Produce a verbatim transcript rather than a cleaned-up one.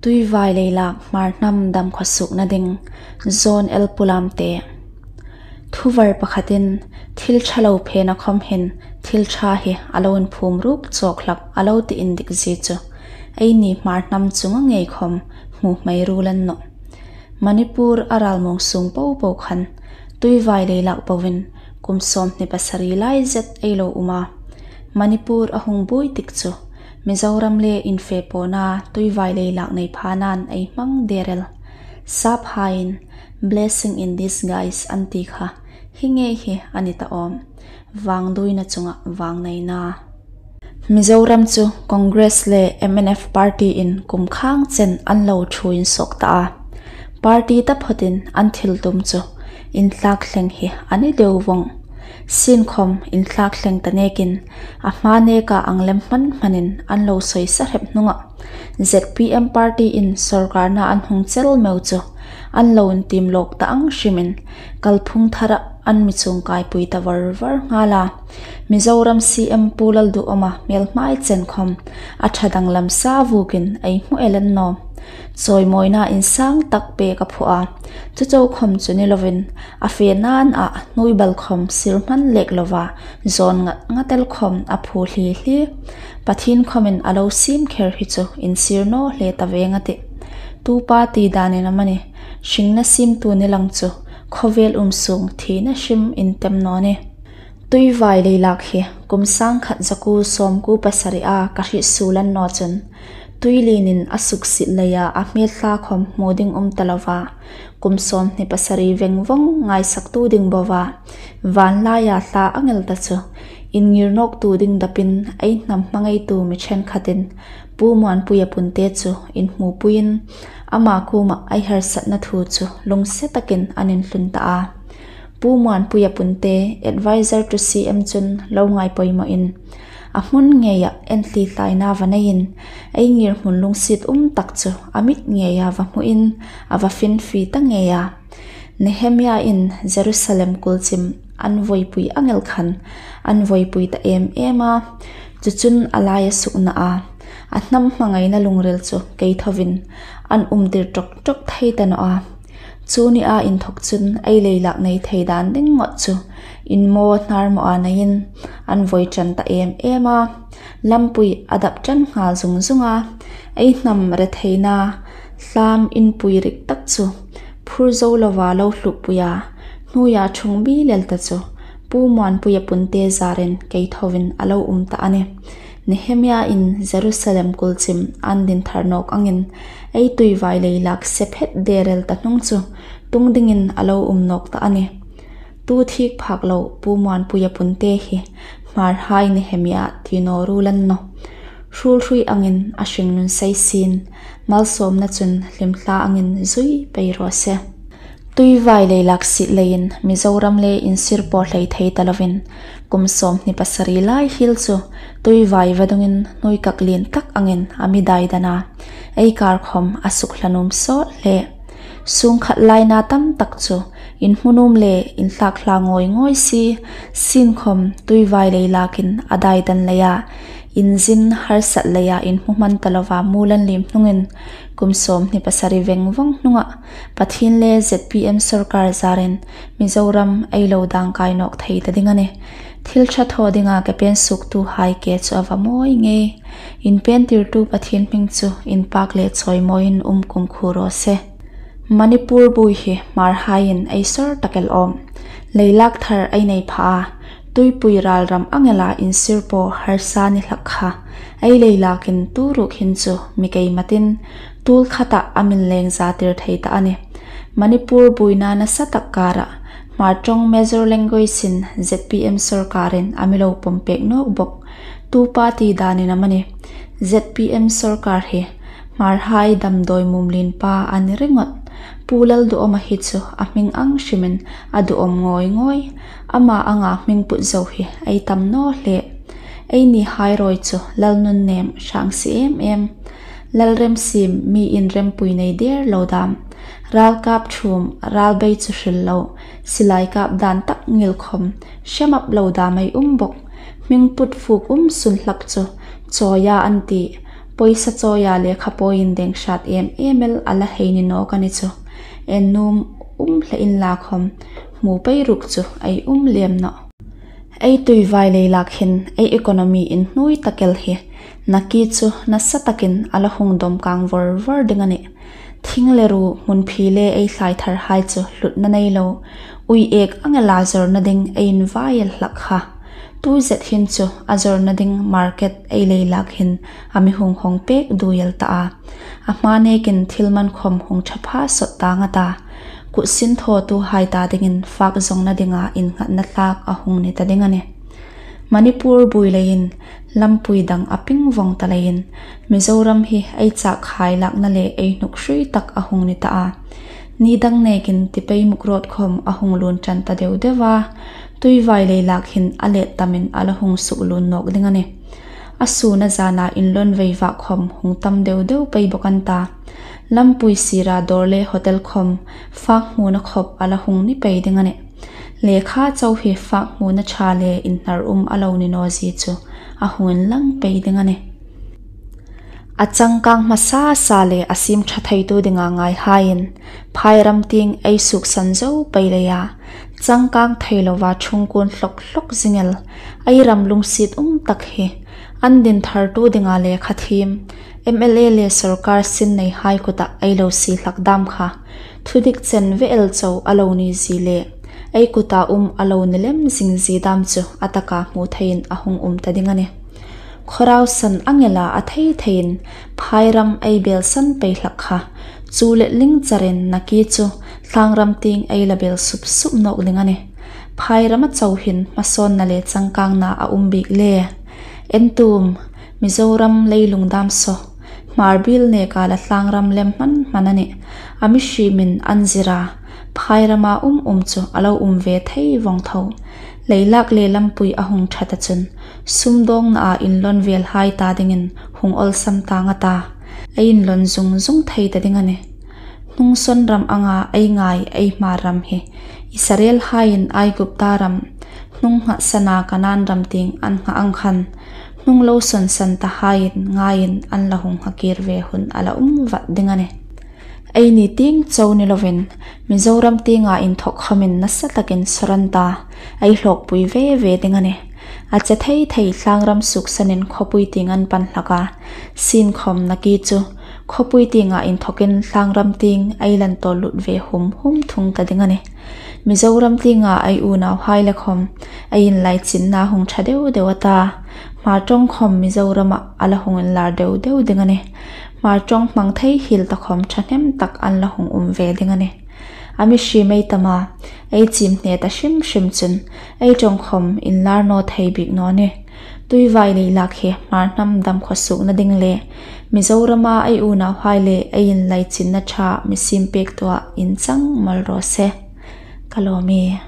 Tuivai leilak Hmar hnam dam khawsukna ding, John L Pulamte. Thuvar pakhatin, thil ṭha lo phena khawm hin, thil ṭha hi a lo inphum ruk chawk hlak a lo ti indik zie chu, eini Hmar hnam chunga ngei khawm hmu hmai ruol a ni nawh. Manipur a ralmuong sung popo khan, tuivai leilak boin, kum sawmhni pasari lai zet ei lo um a. Manipur a hung buoi tik chu, Mizoram le infe pawna tuivai leilak nei phana'n ei hmang der el. Saphaiin, blessing in disguise an ti kha, hi ngei hi a ni ta awm. Vangduoina chunga vangneina. Mizoram chu Congress le M N F party-in kum khang chen an lo ṭhuoi suok ta a. Party taphawtin an thil tum chu inthlakthleng hi a ni deu vong. Sienkhawm inthlakthleng ta nekin a hma neka ang lem hman hmanin an lo sawisa hrep hnunga Z P M party-in sawrkarna an hung chel meu chu an lo intiem lawk ta ang hrimin kalphung thara an mi chungkaipui ta var var nghal a. Mizoram C M Pu Lalduhoma hmelhmai chen khawm a ṭha danglam sa vuokin ei hmu el a ni nawh. Chawimawina insang tak pek a phuok a. Chu chau khawm chu ni lovin, a fe nan a hnuoi bal khawm sir hman lek lova, zawn ngat ngat el khawm a phu hli hli. Pathien khawmin a lo siem kher hi chu insir naw hle ta veng a tih. Tupa ti danin amanih, hringna siemtu ni lang chu, khawvel um sung thina hrim intem naw nih. Tuivai leilak hi kum sangkhat zakuo sawmkuo pasari a ka hriet suol a ni naw chun, tuilienin a suksiet leia a hmel thla khawm hmu ding um ta lova, kum sawmhni pasari veng vong ngaisaktu ding boa, vanlaia thla ang el ta chu, inngir nawktu ding dapin ei hnam hmangaitu mi ṭhenkhatin, Pu Muanpuia Punte chu inhmupuiin, ama kuoma ei harsatna thu chu lungse takin an inhlun ta a. Pu Muanpuia Punte, advisor to C M chun lo ngai poimawin, a hmun ngeia enthli tlaina va neiin, ei ngirhmun lungsiet um tak chu a mit ngeia va hmuin, a va finfi ta ngei a. Nehemiain Jerusalem kulchim an voipui ang el khan, an voipui ta em em a. Chu chun a laia sukna a, a hnam hmangaina lungril chu kei thovin an umtir ṭawk ṭawk thei ta naw a. Chu nia inthok chun ei leilak nei thei dan ding ngot chu inmaw hnar maw a neiin an voi ṭan ta em em a. Lampui a dap ṭan nghal zung zung a. Ei hnam retheina hlam inpui rik tak chu phur zo lova lo hlukpui a, hnuoia ṭhung bi lel ta chu Pu Muanpuia Punte zarin kei thovin a lo um ta a nih. Nehemiain Jerusalem kulchim an din thar nawk angin, ei tuivai leilak sephet der el ta hnung chu tung dingin a lo um nawk ta a nih. Tu thik phak lo Pu Muanpuia Punte hi Hmarhai Nehemia ti naw ruol a ni nawh. Hrul hrui angin a hringnun sei sien, malsawmna chun hlim thla angin zui pei raw se. Tuivai leilak siet leiin Mizoram le insir pawl hlei thei ta lovin, kum sawmhni pasari lai hiel chu tuivai vadungin hnuoi kak lien tak angin a mi dai dan a. Ei kar khawm a sukhlanuom sawt hle. Sungkhat laina tam tak chu inhmu nuom le inthlakthlak ngawi ngawi si, sienkhawm tuivai leilakin a dai dan leia, inzin harsat leia inhmu hman ta lova muolan liem hnungin, kum sawmhni pasari veng vong hnunga Pathien le Z P M sawrkar zarin Mizoram ei lo dangkai nawk thei ta ding a nih. Thil ṭha thaw dinga ke pen suktuhai ke chu a va mawi ngei. Inpentirtu Pathien hming chu inpak le chawimawiin um kumkhuo raw se. Manipur buoi hi Hmarhaiin ei sawr tak el awm. Leilak thar ei nei pha a, tuipui ral ram ang ela insir pawl harsa ni hlak kha, ei leilakin tu ruok hin chu mi keimatin, tuol khata a min leng za tir thei ta a nih. Manipur buoina nasa tak kara Hmar ṭawng major language-in Z P M sawrkarin a mi lo pawm pek nawk bawk. Tupa ti danin amanih, Z P M sawrkar hi Hmarhai damdawi mum lien pa a ni ringawt. Pu Lalduhoma hi chu a hming ang hrimin a duhawm ngawi ngawi. Ama anga hming put zo hi ei tam naw hle. Einihai rawi chu Lalnunnem hrang si em em. Lalrem siem mi inrempui nei der lo dam. Ralkap ṭhuom, ralbei chu hril lo, silai kap dan tak ngil khawm, hre map lo dam ei um bawk. Hming put fuk um sun hlak chu, chawia an ti, Pawisa chawia lekha pawi indeng hrat em em el a la hei ni nawk a ni chu. En nuom um hle inla khawm, hmu pei ruk chu ei um lem nawh. Ei tuivai leilak hin ei economy inhnuoi tak el hi nakie chu nasa takin a la hung dawm kang vor vor ding a nih. Thing le ru, hmunphi le ei thlai thar hai chu hlutna nei lo, ui ek ang ela zawrna ding ei invai el hlak kha. Tu zet hin chu a zawrna ding market ei leilak hin a mi hung hawng pek duiel ta a. A hma nekin thil man khawm hung ṭha pha sawt ta ngat a. Kut sin thawtu hai ta dingin fak zawngna dinga innghatna thlak a hung ni ta ding a nih. Manipur buoi leiin lampui dang a ping vawng ta leiin Mizoram hi ei chak khai lakna le ei hnuk hrui tak a hung ni ta a. Ni dang nekin Tipaimukh Road khawm a hung lun ṭan ta deu deu a. Tuivai leilak hin a let tamin a la hung suk lun nawk ding a nih. A sun a zana inlawn vei vak khawm hung tam deu deu pei bawk an ta. Lampui sira dawr le hotel khawm fak hmuna khawp a la hung ni pei ding a nih. Lekha chau hi fak hmuna ṭha le inhnar um a lo ni naw zie chu a hung inlang pei ding a nih. A changkang hmasa sa le a siem ṭha theitu dinga ngai haiin phairam tieng ei suksan zo pei leia, changkang thei lova ṭhungkun hlawk hlawk zing el, ei ram lungsiet um tak hi an din thartu dinga lekha thiem, M L A le sawrkar sin nei hai kuta ei lo sie hlak dam kha, thudik chen ve el chau a lo ni zie le ei kuta um a lo ni lem zing zie dam chu a taka hmu theiin a hung um ta ding a nih. Khawrau san ang ela a thei theiin phairam ei belsan pei hlak kha. Chu le ling charin nakie chu thlangram tieng ei la bel sup sup nawk ding a nih. Phairam a chau hin hmasawnna le changkangna a um bik le. En tum, Mizoram leilung dam saw, Hmarbiel neka la thlangram lem hman hman a nih. A mi hrimin an zira, phairama um um chu a lo um ve thei vawng tho. Leilak le lampui a hung ṭha ta chun, sumdawngna a inlawn vel hai ta dingin hung awlsam ta ngat a. Ei inlawn zung zung thei ta ding a nih. Hnungsawn ram anga ei ngai ei Hmar ram hi Israel haiin Aigupta ram, hnung nghahsana Kanan ram tieng an nghah ang khan, hnung lo sawnsan ta haiin ngaiin an la hung nghakir ve hun a la um vat ding a nih. Eini tieng chau ni lovin, Mizoram tienga inthawk khawmin nasa takin sawr an ta, ei hlawkpui ve ve ding a nih. A che thei thei thlangram suksanin khawpui tieng an pan hlak a, sien khawm nakie chu khawpui tienga inthawkin thlangram tieng ei lan tawl lut ve hum hum thung ta ding a nih. Mizoram tienga ei unauhai le khawm ei inlaichinna hung ṭha deu deu a ta. Hmar ṭawng khawm Mizorama a la hung inlar deu deu ding a nih. Hmar ṭawng hmang thei hiel ta khawm ṭhahnem tak an la hung um ve ding a nih. A mi hrim ei tam a, ei chim hne ta hrim hrim chun ei ṭawng khawm inlar naw thei bik naw nih. Tuivai leilak hi Hmar hnam dam khawsukna ding le Mizorama ei unauhai le ei inlaichinna ṭha mi siem pektuah inchang mal raw se. Ka lawm ie.